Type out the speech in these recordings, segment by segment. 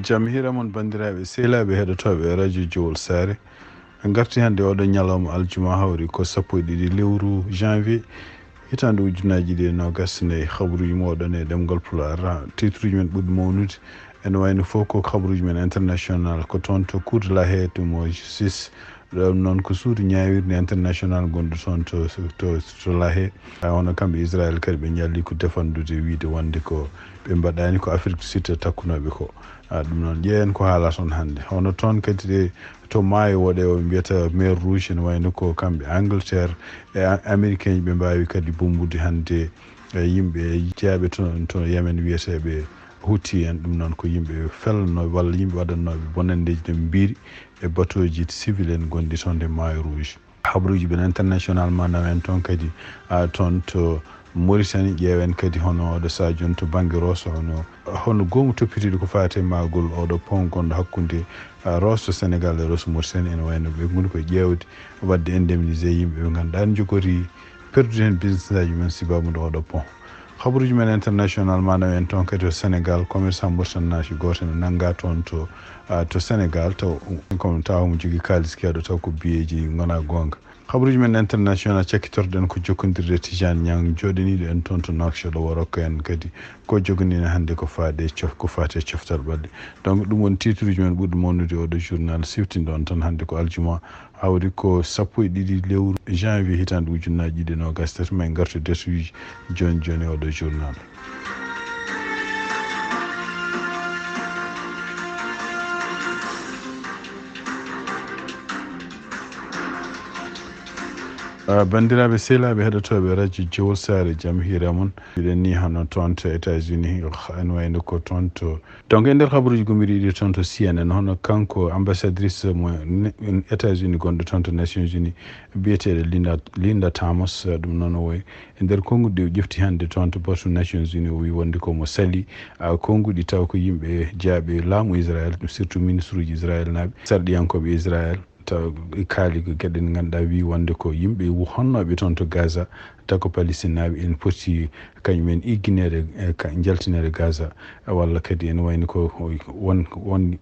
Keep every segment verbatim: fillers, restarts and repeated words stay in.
Jam hiira mon, banndiraaɓe sehilaaɓe heɗotooɓe Radio Jowol Saare. En ngarti hannde oɗo ñalawma aljuma, hawri ko sappo e ɗiɗi lewru janvier, hitaande ujunaaji ɗiɗi e noogas e nayi. Habaruuji mooɗon e ɗemngal Pulaar. Titruuji men ɓurɗi mawnude ene wayno fof ko habaruuji men international, ko toon to Cour de la Haye mo justice. Ɗum noon ko suudu ñaawirde international gonɗo toon to, to, to La Haye. A, hono kamɓe Israel kadi ɓe ñalli ko defandude wiyde wonde ko ɓe mbaɗaani ko Afrique du Sud takkunooɓe ko. A, ɗum noon ƴeewen ko haalata toon hannde. Hono toon kadi ɗe to maayo woɗe o mbiyata mer Rouge ene wayno ko kamɓe Angleterre e A-, Américain ɓe mbaawi kadi bummbude hannde e yimɓe jeyaaɓe toon to Yemen wiyeteeɓe Houthi en. Ɗum noon ko yimɓe felnooɓe walla yimɓe waɗannooɓe bonanndeeji no ɓe mbiyri e batooji civil en gonɗi toon e maayo Rouge. Habaruuji men international ma nawen toon kadi, a, toon to Mauritanie, ƴeewen kadi hono oɗo sahaa jooni to bannge Rosso, hono, hono goomu toppitiiɗo ko faati e mahgol oɗo pont gonɗo hakkunde, a, Rosso Sénégal e Rosso Mauritanie, ene wayno ɓe ngoni koye ƴeewde waɗde indemnisé yimɓe ɓe ngannduɗaa ene njogori perdude heen business aji mum en sibaabu nde oɗo pont. Habaruuji men international ma nawen toon kadi to Sénégal, commerçant mauritanien gooto ene nanngaa toon to, a, to Sénégal, taw, um, comme tawa omo jogii kaalis keewɗo, taw ko biyeeji ngonaa goonga. Habaruuji men international cakkitorɗen ko jokkondirde Tijaan Ñaŋ, jooɗaniiɗo en toon to Nouakchott, o rokka en kadi ko joganii en hannde ko faade e cof-, ko faati e coftal ɓalli. Donc, ɗum woni titruuji men ɓurɗi mawnude oɗo journal. Siftinɗo on tan hannde ko aljuma, hawri ko sappo e ɗiɗi lewru janvier hitaande ujunnaaji ɗiɗi e noogas e tati. Ma en ngartu e détail uji jooni jooni e oɗo journal. Ah, banndiraaɓe sehilaaɓe heɗotooɓe Radio Jowol Saare, jam hiira mon. Mbiɗen ni hono toon to États-Unis, ene wayno ko toon to. Donc, e nder habaruuji gomiri ɗi toon to C N N, hono kanko ambassadrice mo ne-, États-Unis gonɗo toon to Nations Unies, biyeteeɗo Linda, Linda Thomas, ɗum noon o woy e nder konnguɗi ɗi o ƴefti hannde toon to batu Nations Unies, o wi wonde ko mo sali, ah, konnguɗi taw ko yimɓe jeyaaɓe laamu Israel, surtout ministre uji Israel naaɓe, sarɗiyankooɓe Israel. Taw e kaali ko geɗe ɗe ngannduɗaa wi wonde ko yimɓe wu-, honnooɓe toon to Gaza, taw ko Palestinaaɓe ene poti kañum en iggineede, e ka-, njaltineede Gaza, walla kadi ene wayno ko won, won,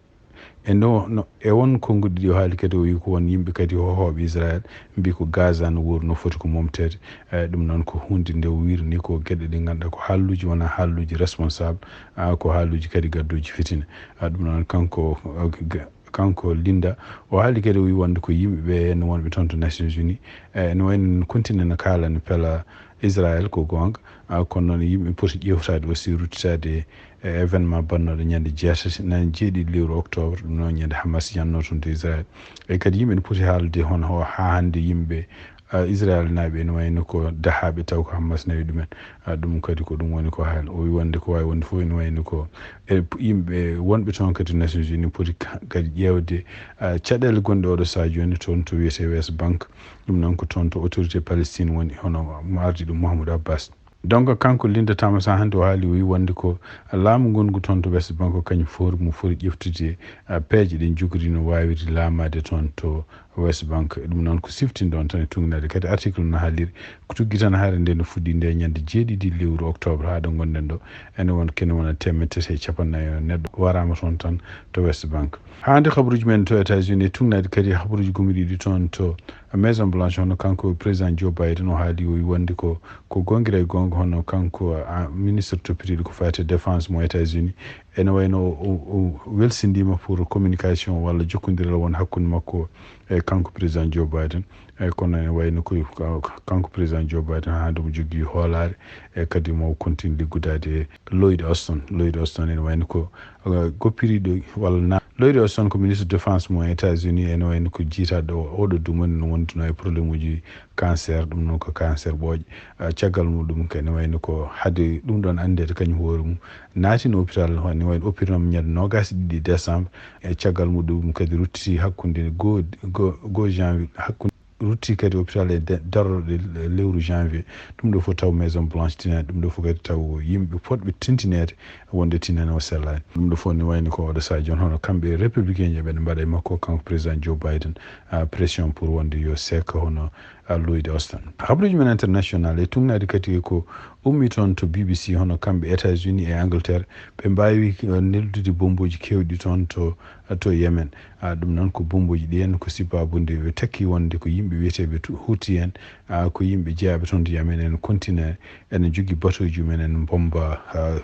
e no, no, e won konnguɗi ɗi o haali kadi, o wi ko won yimɓe kadi hohooɓe Israel mbi ko Gaza no wuuri, no foti ko momteede. E ɗum noon ko huunde nde o wiiri ni ko geɗe ɗe ngannduɗaa ko haalluuji wonaa haalluuji responsable, a, ko haalluuji kadi gadduuji fitina. A, ɗum noon kanko, a, g-, kanko Linda, o haali kadi, o wi wonde ko yimɓe ɓe henna wonɓe toon to Nations Unies, e, ene wayno no continue no kaala no pela Israel, ko goonga, a, kono noon yimɓe poti ƴeewtaade aussi, ruttitaade e événement bannooɗo ñande jeetati, ñande jeeɗiɗi lewru octobre, ɗum noon ñande Hamas yannoo toon to Israel. E kadi yimɓe ne poti haalde hono ho-, haa hannde yimɓe a, Israel naaɓe ene wayno ko dahaaɓe taw ko Hamas nawi ɗumen. A, ɗum kadi ko ɗum woni ko haali. O wi wonde ko waawi wonde fof ene wayno ko e p-, yimɓe wonɓe toon kadi Nations Unies poti ka-, kadi ƴeewde, a, caɗeele gonɗe oɗo sahaa jooni toon to wiyetee West Bank. Ɗum noon ko toon to autorité Palestine woni, hono mo ardiiɗo Mahmoud Abbas. Donc, kanko Linda Thomas haa hannde o haali, o wi wonde ko laamu ngongu toon to West Bank ko kañum foti, mo foti ƴeftude, a, peeje ɗe njogori no waawiri laamaade toon to West Bank. Ɗum noon ko siftinɗo on tan e tuugnaade. Kadi article no haaliri ko tuggi tan hare nde no fuɗɗi nde ñande jeeɗiɗi lewru octobre haa ɗo ngonɗen ɗo. Ene won kene wona teemedde tati e cappanɗe nayi neɗɗo waraama toon tan to West Bank. Haa hannde habaruuji men to États-Unis e tuugnaade kadi habaruuji gomɗiiɗi toon to Maison Blanche, hono kanko président Joe Biden o haali, o wi wonde ko, ko goonga e goonga, hono kanko, a, ministre toppitiiɗo ko faati e défense mo États-Unis, ene wayno o, o, o welsindiima pour communication walla jokkondiral won hakkunde makko e kanko président Joe Biden. E kono ene wayno ko, ko kanko président Joe Biden haa hannde omo jogii hoolaare, e kadi mo continue liggodaade e Lloyd Austin. Lloyd Austin ene wayno ko, eh, goppiriiɗo walla na-, Lloyd Austin ko ministre défense mo États-Unis, ene wayno ko jiytaaɗo o, oɗo dumunna no wonduno e problème uji cancer, ɗum noon ko cancer ɓooƴe. Ah, caggal muɗum ko ene wayno ko haade ɗum ɗoon anndeede kañum hoore mum naatino hôpital, ene wayno oppirnoo mo ñande noogaas e ɗiɗi décembre. E caggal muɗum kadi ruttiti hakkunde goo, goo, goo janvier, hakkunde rutti kadi hôpital e de-, darorɗe le-, lewru janvier. Ɗum ɗo fof taw Maison Blanche tinani, ɗum ɗo fof kadi taw yimɓe potɓe tintineede wonde tinani o sellaani. Ɗum ɗo fof ne wayni ko oɗo sahaa jooni, hono kamɓe républicain ji ɓe mbaɗa e makko, kanko président Joe Biden, ah, pression pour wonde yo seek hono, Lloyd Austin. Habaruuji men international e tugnaade kadi ko ummi toon to B B C, hono kamɓe États-Unis e Angleterre, ɓe mbaawi, eh, neldude bommbuuji keewɗi toon to, to Yemen. Ah, ɗum noon ko bommbuuji ɗi en ko sibaabude ɓe takki wonde ko yimɓe wiyeteeɓe tu-, Houthi en, ah, ko yimɓe jeyaaɓe toon to Yemen en kontina ene jogii batuuji mum en, ene mbommba, ah,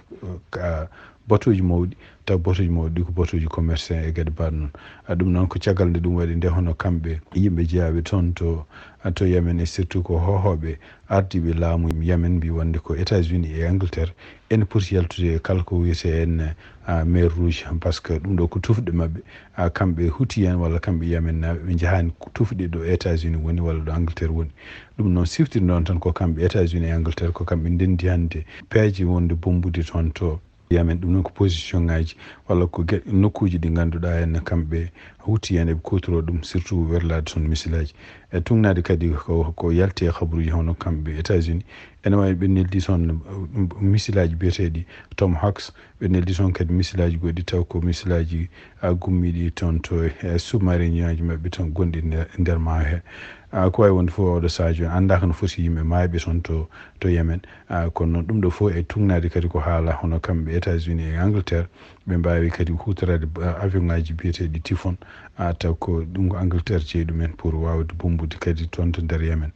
ah, batuuji mawɗi, taw batuuji mawɗi ɗi ko batuuji commerçant e geɗe mbaɗ noon. Ah, ɗum noon ko caggal nde ɗum waɗi nde, hono kamɓe yimɓe jeyaaɓe toon to, to Yemen, e surtout ko hohooɓe ardiiɓe laamu Yemen mbi wonde ko États-Unis e Angleterre ene poti yaltude e kala ko wiyetee en, ah, mer Rouge, par ce que ɗum ɗo ko tufɗe maɓɓe. Ah, kamɓe Houthi en walla kamɓe Yemen naaɓe, ɓe njahaani tufɗe ɗo États-Unis woni walla ɗo Angleterre woni. Ɗum noon siftirde noon tan ko kamɓe États-Unis e Angleterre, ko kamɓe ndenndi hannde peeje wonde bommbude toon to Yemen. Ɗum noon ko position ŋaaji walla ko ge-, nokkuuji ɗi ngannduɗaa en kamɓe Houthi en eɓe kuutoroo ɗum, surtout werlaade toon misilaaji. E tugnaade kadi ko, ko yalti e habaruuji hono kamɓe États-Unis, ene waawi ɓe neldi toon, uh, misilaaji biyeteeɗi Tomahawks, ɓe neldi toon kadi misilaaji goɗɗi taw ko misilaaji, uh, gummiiɗi toon to e sous-marin ŋaaji maɓɓe toon gonɗi nder, nder maayo he. Ah, ko waawi wonde fof oɗo sadio anndaaka no foti yimɓe maayɓe toon to, to Yemen. Ah, kono noon ɗum ɗo fof e tugnaade kadi ko haala hono kamɓe États-Unis e Angleterre, ɓe mbaawi kadi huutoraade, ah, avion ŋaaji biyeteeɗi Typhoon, ah, taw ko ɗum ko Angleterre jeyi ɗumen pour waawde bommbude kadi toon to nder Yemen.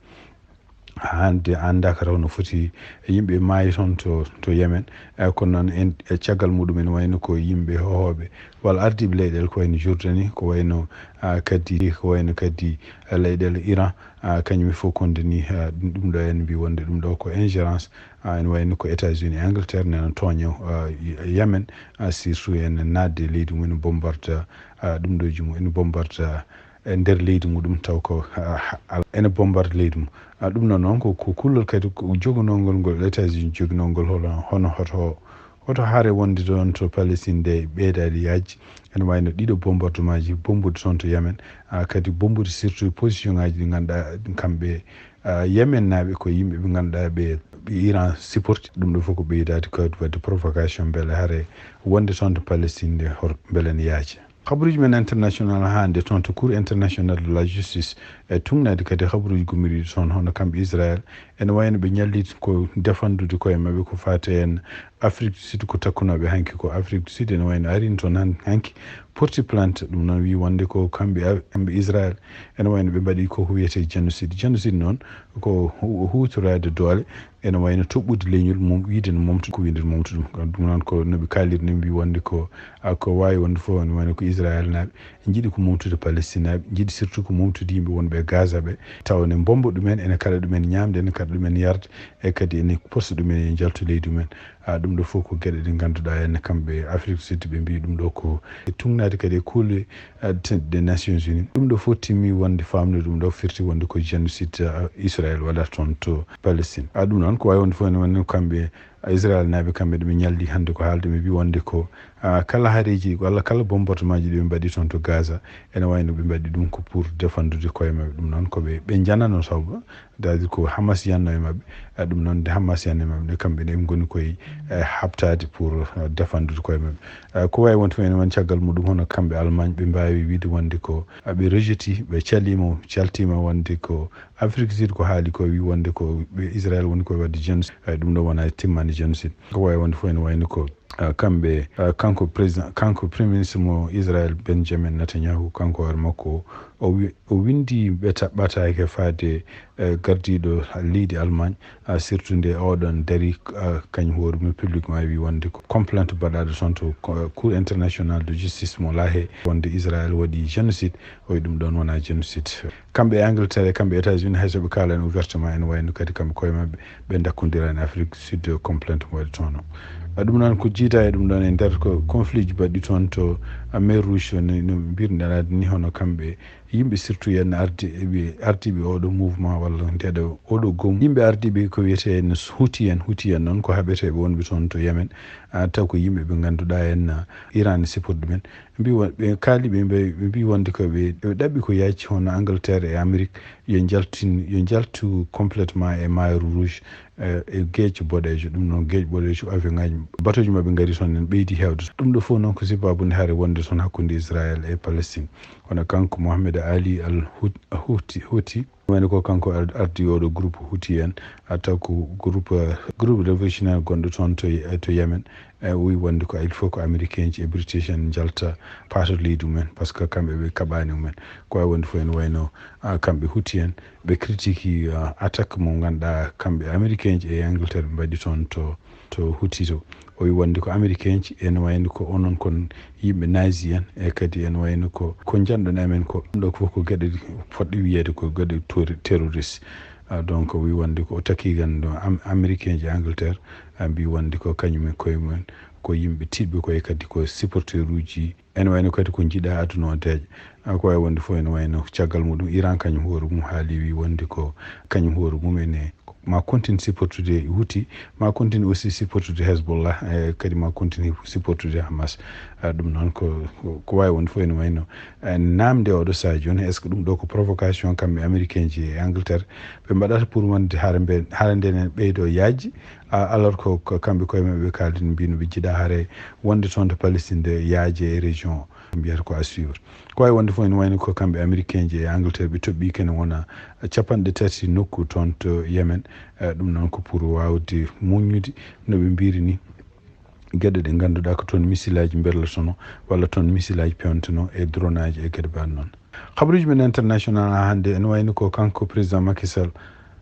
Hannde anndaaka taw no foti yimɓe maayi toon to, to Yemen. Eh, kono noon en, e caggal muɗum ene wayno ko yimɓe hohooɓe walla ardiiɓe leyɗeele ko wayno Jordanie, ko wayno, ah, kadi, ko wayno kadi, eh, leyɗeele Iran, ah, kañum e fof konde ni, ah, ɗum, ɗum ɗo en mbi wonde ɗum ɗo ko ingérence, ah, ene wayno ko États-Unis e Angleterre nena tooña, ah, Yemen, ah, surtout ene naatde e leydi mum, ene bombardé, ah, ɗum ɗo ji mum, ene bombardé e nder leydi muɗum taw ko, ah, ah, ene bombardé leydi mum. Ah, ɗum ɗo noon ko, ko kullol kadi ko jogonongol ngol États-Unis joginongol hono, hono hoto, hoto hare wonde ɗoon to Palestine nde ɓeydaali yaajde. Ene wayno ɗiɗo bombardement ji bommbude toon to Yemen, ah, kadi bommbude surtout position ŋaaji ɗi ngannduɗaa kamɓe, ah, Yemen naaɓe ko yimɓe ɓe ngannduɗaa ɓe, ɓe Iran supporti. Ɗum ɗo fof ko ɓeydaade ko waɗde provocation mbele hare wonde toon to Palestine nde hor-, mbele ne yaaja. Habaruuji men international hannde toon to Cour international de la justice, e tugnaade kadi habaruuji gummiiɗi toon hono kamɓe Israël, ene wayno ɓe ñalli ko defandude koye maɓɓe ko faati en Afrique du Sud, ko takkunooɓe hanki ko Afrique du Sud, ene wayno arini toon han-, hanki porti plainte, ɗum noon wi wonde ko kamɓe a-, kamɓe Israël, ene wayno ɓe mbaɗi ko wiyetee génocide. Génocide noon ko hu-, huutoraade doole, ene wayno toɓɓude leñol mum, wiide no momtu, ko wiide no momtu ɗum. Ɗum noon ko no ɓe kaaliri ni mbi wonde ko, a, ko waawi wonde fof ene wayno ko Israël naaɓe njiɗi ko momtude Palestine naaɓe, njiɗi surtout ko momtude yimɓe wonɓe e Gaza ɓe, tawa ne mbomba ɗumen, ene kaɗa ɗumen ñaamde, ene kaɗa ɗumen yarde, e kadi ene posta ɗumen e njaltu leydi mumen. A, ɗum ɗo fof ko geɗe ɗe ngannduɗaa en kamɓe Afrique du Sud ɓe mbi ɗum ɗo ko e tugnaade kadi e kuule, a, te-, des Nations Unies. Ɗum ɗo fof timmi wonde faamnude ɗum ɗo firti wonde ko génocide, a, Israël waɗata toon to Palestine. A, ɗum noon ko waawi wonde fof ene wonde kamɓe Israël naaɓe kamɓe ɗo ɓe ñalli hannde ko haalde ɓe mbi wonde ko, a, kala hareeji walla kala bombardement ji ɗi ɓe mbaɗi toon to Gaza ene wayno ɓe mbaɗi ɗum ko pour defandude koye maɓɓe. Ɗum noon ko ɓe, ɓe njanano sabu c'est-à-dire ko Hamas yanno e maɓɓe. Eh, ɗum noon nde Hamas yanno e maɓɓe nde kamɓe ne ɓe ngoni koye, eh, haɓtaade pour, eh, defandude koye maɓɓe. Eh, ko wawi wonde fof ene woni caggal muɗum hono kamɓe Allemagne ɓe mbawi wiide wonde ko, eh, ɓe rejeti, ɓe calima, caltima wonde ko Afrique du Sud ko haali ko wi wonde ko ɓe Israël woni koye wadde génocide. Eh, ɗum ɗo wona timmani génocide. Ko wawi wonde fof ene wayno ko, eh, kamɓe, eh, kanko président, kanko premier ministre mo Israël Benjamin Netanyahu, kanko hoore makko o wi-, o windi ɓe taɓɓataake faade, eh, gardiiɗo leydi Allemagne, ah, surtout nde oɗon dari, ah, kañum hoore mum publiquement wi wonde ko complainte baɗaɗo toon to ko, Cour international de justice mo La Haye wonde Israël waɗi génocide, o wi ɗum ɗon wona génocide. Kamɓe e Angleterre e kamɓe États-Unis hay so ɓe kaalani ouvertement ene wayno kadi kamɓe koye maɓɓe ɓe dakkodira en Afrique du Sud complainte mo waɗi toon o. Ah, ɗum noon ko jiida e ɗum ɗon e nder ko conflit ji baɗɗi toon to, ah, mer Rouge no, no mbirɗen ni hono kamɓe yimɓe surtout yen ardi-, ɓe ardiiɓe oɗo mouvement walla ndeɗo oɗo gom. Yimɓe ardiiɓe ko wiyetee en huti en, huti en noon ko haɓeteeɓe wonɓe toon to Yemen. Ah, taw ko yimɓe ɓe ngannduɗaa en, ah, Iran support ɗumen. Mbi won-, ɓe kaali ɓe mbi, ɓe mbi wonde ko ɓe, ɓe ɗaɓɓi ko yaaji hono Angleterre e Amérique yo njaltin, yo njaltu complètement e maayo Rouge, eh, e geec boɗeejo. Ɗum noon geec boɗeejo avion ngaji, batoji maɓɓe ngari toon en ɓeydi heewde. Ɗum ɗo fof noon ko sibabu nde hare wonde toon hakkunde Israël e Palestine. Kono kanko Mohamed Ali Al Hut-, Houti, Houti, Woni ko kanko ardii oɗo groupe Houthi en, a taw ko groupe groupe révolutionnaire gonɗo toon to to Yemen. E o wi wonde ko il faut ko américain ji e british en njalta paatoo leydi mumen, par ce que kamɓe ɓe kaɓaani mumen. Ko wawi wonde fof ene wayno kamɓe Houthi en ɓe critiqué attaque mo ganduɗa kamɓe américain ji e Angleterre ɓe mbaɗi toon to to Houthi to. O wi wonde ko américain ji ene wayno ko onon kon yimɓe nazi en, e kadi ene wayno ko ko njanɗon amen ko ɗo fof ko geɗe poɗɗe wiyeede ko geɗe terroriste. Donc o wi wonde ko o taki ganndo américain ji Angleterre mbi wonde ko kañum e koye mumen ko yimɓe tiɗɓe koye kadi ko supporter uji. Ene wayno kadi ko jiiɗa aduna o deeƴa. Ko wawi wonde fof ene wayno caggal muɗum Iran kañum hoore mum haali wi wonde ko kañum hoore mum ene ma continue supportude Houthi, ma continue aussi supportude Hezbollah, e kadi ma continue supportude Hamas. Ɗum noon ko ko wawi wonde fof ene wayno namde oɗo saha joni, est ce que ɗum ɗo ko provocation kamɓe américain ji e Angleterre ɓe mbaɗata pour wonde hara mbe hara nden en ɓeydo yajji? Alors ko kamɓe koye maɓɓe ɓe kaldi no mbino ɓe jiiɗa hare wonde toon to Palestine nde yaaje e région o mbiyata ko à suivre. Ko wawi wonde fof ene wayno ko kamɓe américain ji e Angleterre ɓe toɓɓi kene wona capanɗe tati nokku toon to Yemen. Ɗum noon ko pour wawde muññude no ɓe mbiri ni geɗe ɗe ganduɗa ko toon missile aji berlotono walla toon missile aji pewntono e drone aji e geɗe mbaɗ noon. Habaruji men international ha hannde ene wayno ko kanko président Macky Sall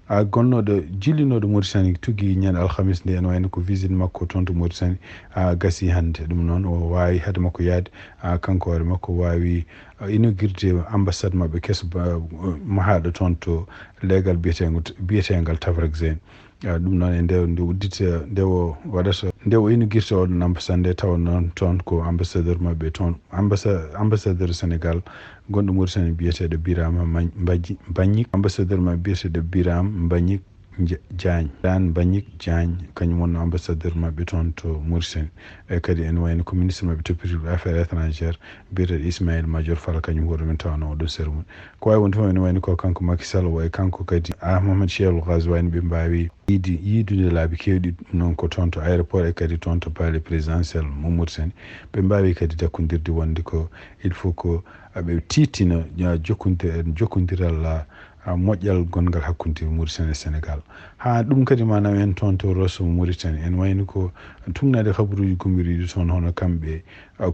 a gonnoɗo jillinoɗo Mauritanie tugi ñande alhamis nde ene wayno ko visite makko toon to Mauritanie a gasi hannde. Ɗum noon o wawi haade makko yaade a kanko hoore makko wawi inaugurde ambassade mabɓe keso mahaɗo toon to leegal biyetengo biyetengal Tafarak Zeyne. Ɗum noon e nde nde udditi nde o waɗata nde o inaugurte oɗon ambassade nde tawa noon toon ko ambassadeur maɓɓe toon ambassadeur Sénégal gonɗo Mauritanie biyeteɗo Birama Mbagnick, ambassadeur maɓɓe biyeteɗo Birame Mbagnick Diagne, Birame Mbagnick Diagne kañum wonno ambassadeur maɓɓe toon to Mauritanie. E kadi ene wayno ko ministre maɓɓe toppitiri affaire étrangère biyeteɗo Ismaël Madior Fall kañum hoore men tawano oɗo sérmon. Ko wawi wonde fof ene wayno ko kanko Macky Sall o e kanko kadi a Mohamed Cheikhou Ghazouani ɓe mbawi yiide yiidude laabi kewɗi noon ko toon to aéroport e kadi toon to palais présidentiel mo Mauritanie. Ɓe mbawi kadi dakkodirde wonde ko il faut ko ɓe tiiɗtina jokkondiral moƴƴal gonngal hakkunde Mauritanie e Sénégal. Ha ɗum kadi ma naw en toon to Rosso Mauritanie en wayno ko tugnaade habaruuji gomɗiiɗi toon hono kamɓe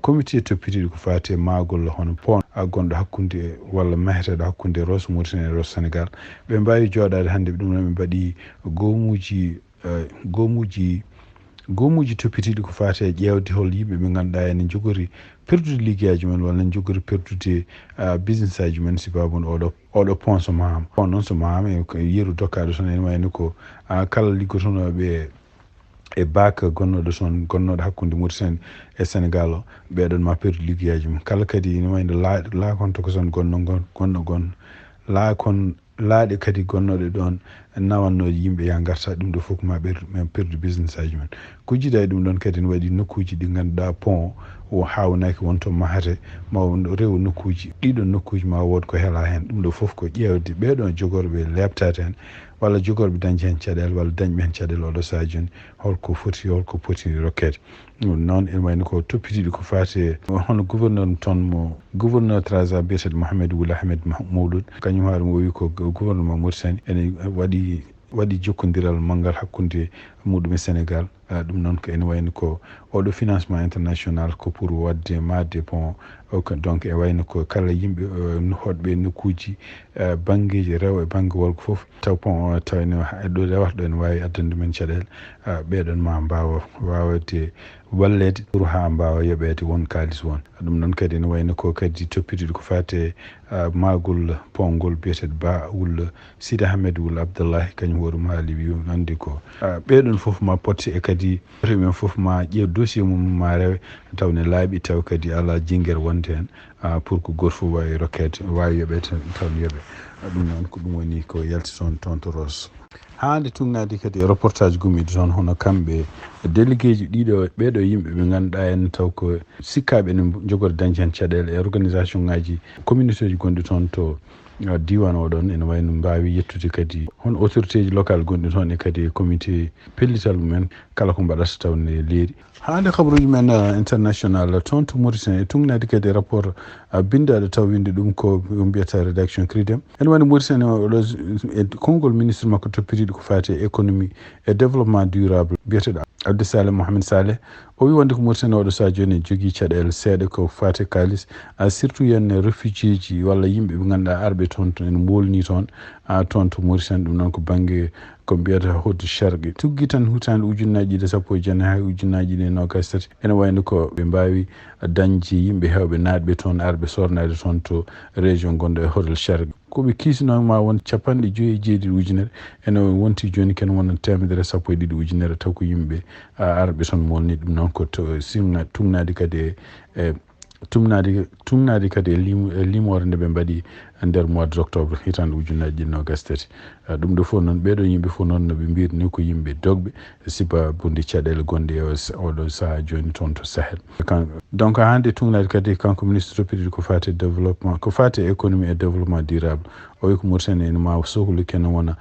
comité toppitiiɗo ko faati e mahgol hono pont gonɗo hakkunde walla meheteeɗo hakkunde Rosso Mauritanie e Rosso Sénégal. Ɓe mbaawi jooɗaade hannde ɗum noon ɓe mbaɗi goomuuji goomuuji goomuuji toppitiiɗi ko faati e ƴeewde hol yimɓe ɓe ngannduɗaa ene njogori perdude liggeyaaji mumen walla ene njogori perdude business aji mumen sibabu oɗo oɗo pont so mahama. Pont noon so mahama e yeru dokkaaɗo toon ene wayno ko kala liggotonooɓe e bac gonnooɗo toon gonnooɗo hakkunde Mauritanie e Sénégal o ɓeɗon ma perdu liggeyaaji mum kala kadi ene wayno laakonto ko toon gonno gon gonno gon laakon laaɗe kadi gonnooɗe ɗoon nawannooje yimɓe ya ngarta ɗum ɗo fof ko ma ɓe perdu business aji mum. Ko jiida e ɗum ɗoon kadi ne waɗi nokkuuji ɗi ngannduɗaa pont o haawnaaki wonto mahate ma rewo nokkuuji ɗiɗo nokkuuji ma wood ko hela heen ɗum ɗo fof ko ƴeewde ɓeɗon jogorɓe leebtaade heen walla jogorɓe dañde heen caɗeele walla dañɓe heen caɗeele oɗo sahaa jooni holko foti holko poti rokkeede. Ɗum noon ene wayno ko toppitiiɗo ko faati e hono gouverneur toon mo gouverneur Trarza biyeteeɗo Mohamed Wul Ahmed Mawlud kañum haare mum o wi ko gouvernement Mauritanie ene waɗi waɗi jokkondiral manngal hakkunde muɗum e Sénégal. Ɗum noon ko ene wayno ko oɗo financement international ko pour waɗde maatde pont donc e wayno ko kala yimɓe hoɗɓe nokkuuji banngeeji rewo e bannge worgo fof taw pont o taw ene ɗo rewata ɗo ene waawi addande men caɗeele ɓeɗon ma mbaawa waawde walleede pour haa mbaawa yoɓeede won kaalis won. Ɗum noon kadi ene wayno ko kadi toppitiiɗo ko faati e mahgol pont ngol biyeteeɗo Ba Wul Sidi Ahmed Wul Abdallahi kañum hoore mum haali wi anndi ko ɓeɗon fof ma potte e kadi ɓen fof ma ƴeew dossier mum ma rewe taw ne laaɓi taw kadi alaa jinngere wonde heen pour ko gooto fof waawi rokkeede waawi yoɓeede taw ne yoɓe. Ɗum noon ko ɗum woni ko yalti toon toon to Rosso. Haa nde tugnaade kadi e reportage gummiiɗo toon hono kamɓe délégué ji ɗiɗo ɓeɗo yimɓe ɓe ngannduɗaa en taw ko sikkaaɓe ene njogori dañde heen caɗeele e organisation ngaji communauté ji gonɗi toon to Diiwaan o ɗoon ene wayi no mbaawi yettude kadi hol autoritéeji local gonɗi toon e kadi e comité pellital mumen kala ko mbaɗata taw ne leeri. Haa nde habruuji men international toon to Mauritanie e tuugnaade kadi e rapport binndaaɗo taw winndi ɗum ko mbiyata rédaction Cridem. Ene wayi no Mauritanie o ɗo e konngol ministre makko toppitiiɗo ko faati e économie e développement durable biyeteeɗo Abdou Saleh Mohamed Saleh. O wi wonde ko Mauritanie oɗo saha jooni jogii caɗeele seeɗa ko faati kaalis, a surtout yen réfugiéji walla yimɓe ɓe ngannduɗaa arɓe toon to ene mbolni toon a toon to Mauritanie. Ɗum noon ko bannge ko mbiyata hoto sharqi tuggi tan hutaande ujunnaaji ɗiɗi sappo e jenayi haa ujunnaaji ɗiɗi nogas tati ene wayno ko ɓe mbaawi dañde yimɓe heewɓe naatɓe toon arɓe sornaade toon to région gonɗo e hotel sharqi. Ko ɓe kiisnoo ma won capanɗe joyi e jeeɗiɗi ujunere, ene wonti jooni ken wona teemedere sappo e ɗiɗi ujunere taw ko yimɓe arɓe toon molni. Ɗum noon ko tugnaade kadi e tumnaade tumnaade kadi e limoore nde ɓe mbaɗi nder mois de octobre hitande ujunnaji ɗiɗi nogas tati. Ɗum ɗo fof noon ɓeɗo yimɓe fof noon no ɓe mbirni ko yimɓe dogɓe siba bundi caɗele gonɗe e oɗo saha joni toon to Sahel. Donc hande tugnaade kadi kanko ministre toppitiiɗo ko fati e développement ko fati e économie et développement durable, o wi ko Mauritanie ene ma sohli ken wona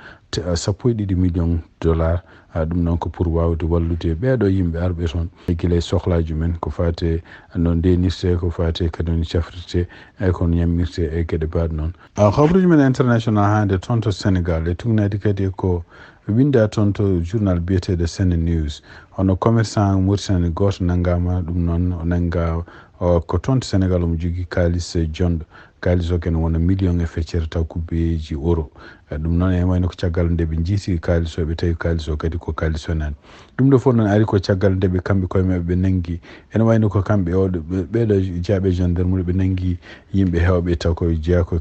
sappo e ɗiɗi million dollar. Ɗum noon ko pour wawde wallude ɓeɗo yimɓe arɓe toon e gila e sohlaaji men ko fati no ndenirte ko fati kadi no cafrirte e kono ñammirte e geɗe baɗe noon. Habruuji men international hande toon to Sénégal e tugnaade kadi ko winda toon to journal biyeteɗo Sene News. Hono commerçant Mauritanie goto nanngama ɗum noon o nannga ko toon to Sénégal omo jogii kaalis jonɗo. Kaalis o ken wona million e feccere taw ko beeji euro. Ɗum noon e wayno ko caggal nde ɓe jiiti kaalis o ɓe tawi kaalis o kadi ko kaalis wenaani. Ɗum ɗo fof noon ari ko caggal nde ɓe kamɓe koye maɓɓe ɓe nanngi ene wayno ko kamɓe oɗo ɓeɗo jaaɓe gendarmerie ɓe nanngi yimɓe heewɓe taw ko jeeya ko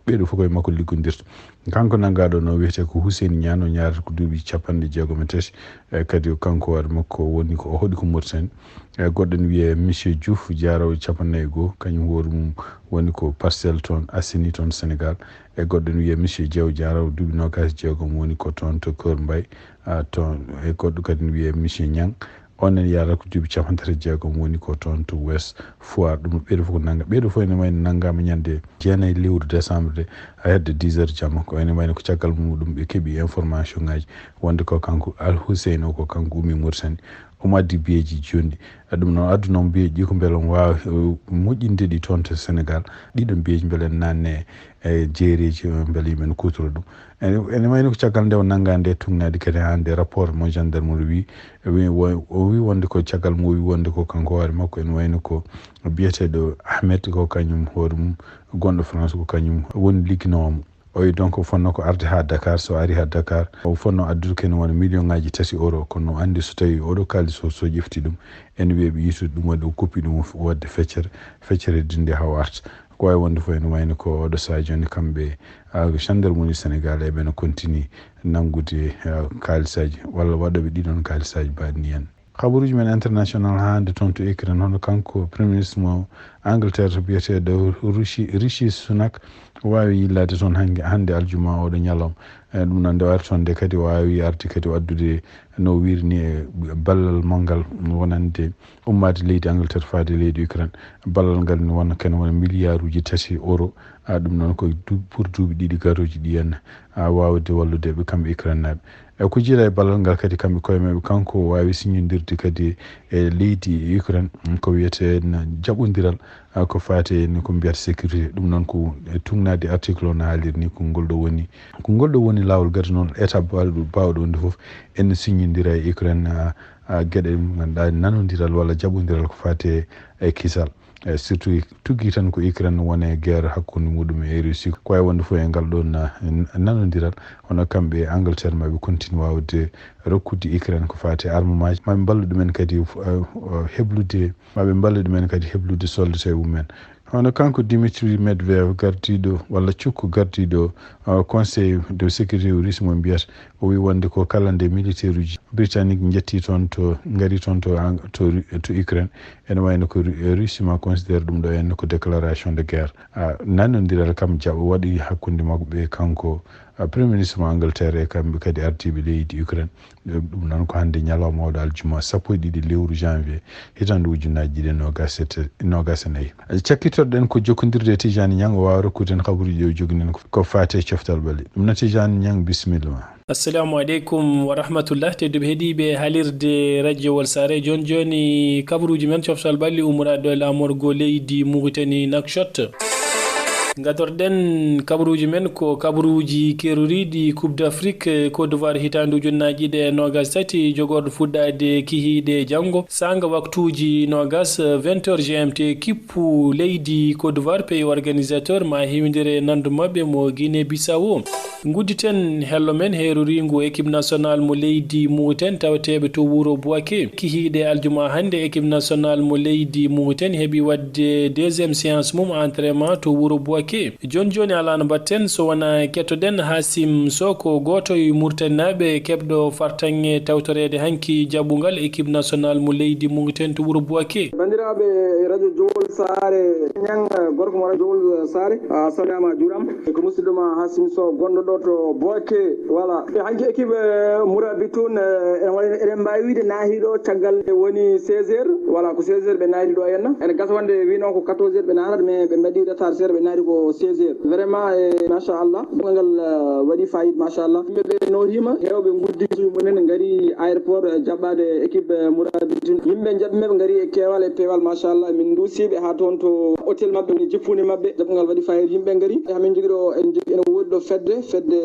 ɓeɗo fof koye makko liggodirta. Kanko nanngaɗo no wiyetee ko Hussein Niang o ñaarata ko duuɓi capanɗe jeegom e tati. E kadi kanko hoore makko woni ko o hoɗi ko Mauritanie. E goɗɗo ne wiyee monsieur Diouf Diaraw capanɗe nayi e goo kañum hoore mum woni ko Parcelles toon Assainies toon Sénégal. E goɗɗo ne wiyee monsieur Diaw Diaraw duuɓi nogas e jeegom woni ko toon to Kër Mbaye toon. E goɗɗo kadi ne wiyee monsieur Niang on ene yara ko duuɓi capanɗe tati e jeegom woni ko toon to Ouest Foire. Ɗum ɓeɗo fof ko nannga ɓeɗo fof ene wayno nanngama ñande jeenayi lewru décembre de a hedde dix heures jamma ko ene wayno ko caggal muɗum ɓe keeɓi information ngaji wonde ko kanko Al Hussein o ko kanko ummi Mauritanie omo addi biyeeji jonɗi. Ɗum noon addu noon biyeeji ɗi ko beele omo wawa moƴƴinde ɗi toon to Sénégal. Ɗiɗon biyeeji beele en nanne e jeereji beele yimɓe ne kutoro ɗum. Ene wayno ko caggal nde o nannga nde tugnaade kadi haa nde rapport mo gendarmerie wi o wi wonde ko caggal mo o wi wonde ko kanko hoore makko ene wayno ko biyeteɗo Ahmed ko kañum hoore mum gonɗo France ko kañum woni ligginoowo mo. O wi donc o fonno ko arde haa Dakar so ari haa Dakar o fonno addude ken wona million ngaji tati euro kono o andi so tawi oɗo kaalis o so ƴefti ɗum ene wiye ɓe yitude ɗum waɗi o koppi ɗum wadde feccere feccere dinde haa o arta. Ko wawi wonde fof ene wayno ko oɗo saha joni kamɓe gendarmerie Sénégal eɓe no continue nanngude kaalisaji walla waɗoɓe ɗiɗon kaalisaji baɗni en. Habaruji men international hande toon to Ukraine hono kanko premier ministre mo Angleterre to biyeteɗo Rishi Sunak wawi yillade toon hande aljuma oɗo ñalawma. E ɗum noon nde wari toon nde kadi o wawi arde kadi o addude no wirini e ballal manngal wonande ummaade leydi Angleterre faade leydi Ukraine. Ballal ngal ne wona ken wona milliard uji tati euro. A ɗum noon ko pour duuɓi ɗiɗi garooji ɗi en a wawde wallude ɓe kamɓe Ukraine naɓe. E ko jiiɗa e ballal ngal kadi kamɓe koye maɓɓe kanko o wawi siñodirde kadi e leydi Ukraine ko wiyete jaɓodiral ko fati e ko mbiyata sécurité. Ɗum noon ko e tugnaade article o no haaliri ni ko ngol ɗo woni ko ngol ɗo woni lawol gadi noon étape bawɗo wonde foof ene siñodira e Ukraine. Geɗe ganduɗa nanodiral walla jaɓodiral ko fati e kisal. E surtout tuggi tan ko Ukraine woni e guerre hakkunde muɗum e Russie ko wawi wonde fof e ngal ɗon nanodiral. Hono kamɓe Angleterre maɓe continue wawde rokkude Ukraine ko fati armement maɓe mballa ɗumen kadi heblude maɓe mballa ɗumen kadi heblude soldate mumen. Hono kanko Dimitri Medvedev gardiɗo walla cukko gardiɗo conseil de sécurité russe mo mbiyata o wi wonde ko kala nde militaire uji britannique jetti toon to ngari toon to to Ukraine ene wayno ko Russie ma considère ɗum ɗo henna ko déclaration de guerre. Nanodiral kam jaɓo waɗi hakkunde makko ɓe kanko Premier ministre mo Angleterre e kamɓe kadi ardiiɓe leydi Ukraine. Ɗum noon ko hannde ñalawma oɗo aljuma sappo e ɗiɗi lewru janvier hitaande ujunnaji ɗiɗi e nogas e nayi. Cakkitoɗen ko jokkondirde e Tijani Ñang, o waawa rokkude en kabaruuji ɗi o jogini en ko faati e coftal ɓalli. Ɗum noon Tijani Ñang, bisimilla ma. Assalamu aleykum wa rahmatullah. Tedduɓe heɗiiɓe halirde radio Walsare, jooni jooni kabaruuji men coftal ɓalli ummoraaɗo e laamorgo leydi Mauritanie Nouakchott. Gadorɗen kabaruuji men ko kabaruuji keroriiɗi Coupe d'Afrique Côte d'Ivoire hitaande ujunnaji ɗiɗi e nogas tati, jogorɗo fuɗɗaade kihiiɗe janngo saanga waktuuji nogas, vingt heures G M T, kippu leydi Côte d'Ivoire, pays organisateur, ma hewndire nandu maɓɓe mo Guinée Bissau. Ngudditen hello men heeroriingu équipe nationale mo leydi Mauritanie tawateeɓe to wuro Bouaké. Kihiiɗe aljuma hannde, équipe nationale mo leydi Mauritanie heɓi waɗde deuxième séance mum entraînement to wuro Bouaké. Jooni jooni alaa no mbaɗten so wonaa kettoɗen Hasim Sow, ko gooto e Muritaninaaɓe keɓɗo fartaŋŋe tawtoreede hanki jaɓɓungal équipe nationale mo leydi Mauritanie to wuro Bouaké. Banndiraaɓe radio Jowol Saare, Ñang, gorko mo radio Jowol Saare, a salminaama, a juuraama. Ko musidɗo ma Hasim Sow gonɗo ɗo to Bouaké. Voilà. E hanki équipe, eh, Mourabitoun, eh, eɗen waɗi, eɗen mbaawi wiide naahiiɗo caggal e woni seize heures. Voilà, ko seize heures ɓe naati ɗo henna. Ene gasa wonde wino ko quatorze heures ɓe naatata, mais ɓe mbaɗi retard seeɗa, ɓe naati ko seize heures. Vraiment, eh, machallah, jaɓɓungal ngal, eh, waɗi fayida, machallah. Yimɓe ɓe nootiima, heewɓe nguddi suuji mumen, ngari aéroport, eh, jaɓɓaade équipe, eh, Mourabitoun. Yimɓe jaɓɓiiɓe ngari e keewal e peewal, machallah. Min nduusiiɓe haa toon to hôtel maɓɓe, woni jippunde maɓɓe. Jaɓɓungal waɗi fayida, yimɓe ngari. Haa min njogii ɗo, en njogii, ene woodi ɗo fedde, fedde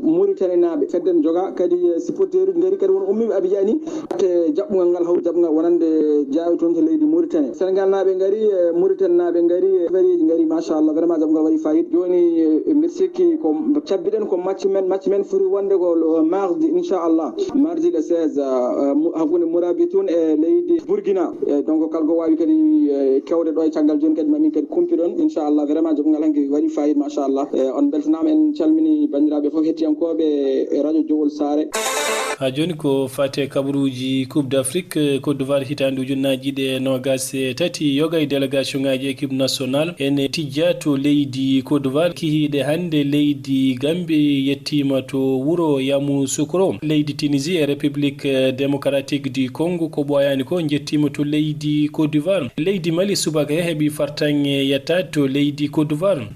Muritaninaaɓe. Fedde ne jogaa, kadi, eh, supporteruuji ngari, kadi won ummiiɓe Abidjan ni. Te jaɓɓungal ngal hawti jaɓɓungal wonande jaawi toon to leydi Mauritanie. Sénégal naaɓe ngari, e Mauritanie naaɓe ngari, e variéji ngari, machallah, vraiment jaɓɓungal waɗi fayida. Jooni, e, mbiɗa sikki ko cabbiɗen ko match men, match men foti wonde ko le mardi, inchallah. Mardi le seize, euh, mu-, hakkunde Mourabitoun e leydi Burkina. E, donc, kala ko waawi kadi, e, kewde ɗo e caggal jooni kadi, ma min kadi kumpiɗon, inchallah. Vraiment jaɓɓungal hanki waɗi fayida, machallah. E, on mbeltanaama, en calmini banndiraaɓe fof, hettiyankooɓe e radio Jowol Saare. Haa jooni ko faati e kabaruuji Coupe d'Afrique, eh, Côte d'Ivoire hitaande ujunnaji ɗiɗi e nogas e tati, yoga e délégation ngaji équipe nationale ene tijja to leydi Côte d'Ivoire. Kihiiɗe hannde, leydi Gambie yettiima to wuro Yamoussoukro. Leydi Tunisie e République, eh, démocratique du Congo, ko ɓooyaani ko, njettiima to leydi Côte d'Ivoire. Leydi Mali subaka he heɓi fartaŋŋe yettaade to leydi Côte d'Ivoire.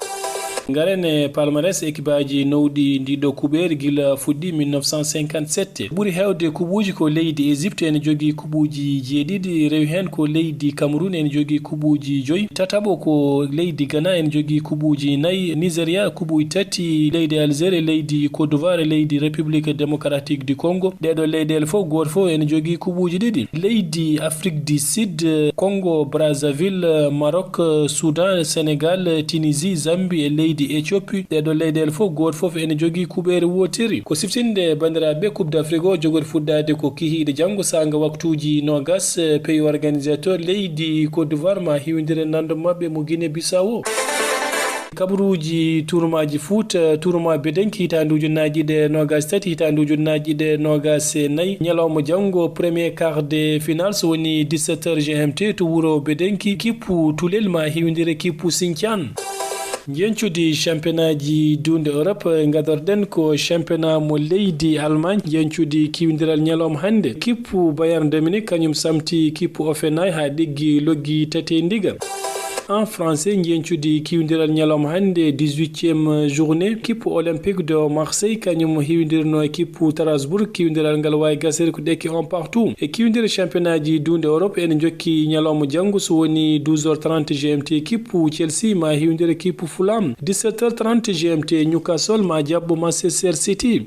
Ngaren e palmarès ekipaaji nowɗi ndiɗo kuɓeeri gila fuɗɗi mille neuf cent cinquante-sept. Ɓuri heewde kuɓuuji ko leydi Égypte, ene jogii kuɓuuji jeeɗiɗi, rewi heen ko leydi Cameroun, ene jogii kuɓuuji joyi. Tataɓo ko leydi Ghana, ene jogii kuɓuuji nayi. Nigeria, kuɓuuji tati. Leydi Algérie, leydi Côte d'Ivoire, leydi République Démocratique du Congo. Ɗeeɗo leyɗeele fof, gooto fof ene jogii kuɓuuji ɗiɗi. Leydi Afrique du Sud, Congo Brazzaville, Maroc, Soudan, Sénégal, Tunisie, Zambie e leydi Éthiopie. Ɗeeɗo leyɗeele fof, gooto fof ene jogii kuɓeere wootere. Ko siftinde banndiraaɓe, Coupe d'Afrique o jogori fuɗɗaade ko kihiiɗe janngo saanga waktuuji nogas, pays organisateur leydi Côte d'Ivoire ma hiwndire nanndo maɓɓe mo Guinée Bissau. Kabaruuji tournoi ji foot, tournoi Bedenki hitaande ujunnaji ɗiɗi e nogas tati, hitaande ujunnaji ɗiɗi e nogas e nayi. Ñalawma janngo, premier quart de finale, so woni dix-sept heures G M T to wuro Bedenki. Kippu Tulel ma hiwndire kippu Sintian. Njeñcudi championnat ji duunde Europe, gadorɗen ko championnat mo leydi Allemagne. Njeñcudi kiwdiral ñalawma hannde, kippu Bayern de Munich, kañum samti kippu Hoffenheim haa ɗiggi loggi tati e ndiga. En français, njeñcudi kiwdiral ñalawma hannde, dix-huitième journée, kippu Olympique de Marseille, kañum hiwdirno e kippu Strasbourg. Kiwdiral ngal waawi gasde ko ɗekki un partout. E kiwdire championnat ji duunde Europe, ene njokki ñalawma janngo, so woni douze heures trente G M T, kippu Chelsea ma hiwdire kippu Fulham. Dix-sept heures trente G M T, Newcastle ma jaɓɓo Manchester City.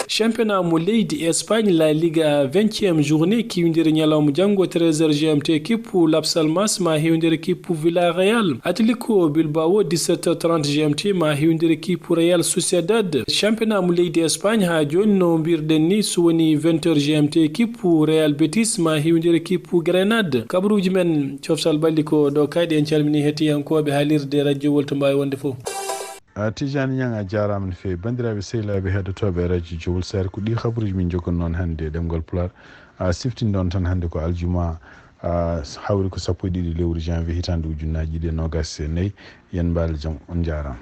Championnat mo leydi Espagne, La Liga, vingtième journée, kiwdire ñalawma janngo, treize heures G M T, kippu Las Palmas ma hiwdire kippu Villarreal. Atletico Bilbao, dix-sept heures trente G M T, ma hiwdire kippu Real Sociedad. Championnat mo leydi Espagne haa jooni, no mbirɗen ni, so woni vingt heures G M T, kippu Real Betis ma hiwdire kippu Grenade. Kabaruuji men coftal ɓalli ko ɗo kayɗe. En calmini hettiyankooɓe haalirde radio Wolto mbaawi wonde fof. A, Tijani Ñang, a jaaraama no feewi. Banndiraaɓe sehilaaɓe heɗotooɓe radio Jowol Saare, ko ɗi kabaruuji min njoganii on hannde e ɗemngal Pulaar. A, siftinɗon tan hannde ko aljuma, a, hawri ko sappo e ɗiɗi lewru janvier hitaande ujunnaji ɗiɗi e nogas e nayi. Yen mbaal jam, on njaaraama.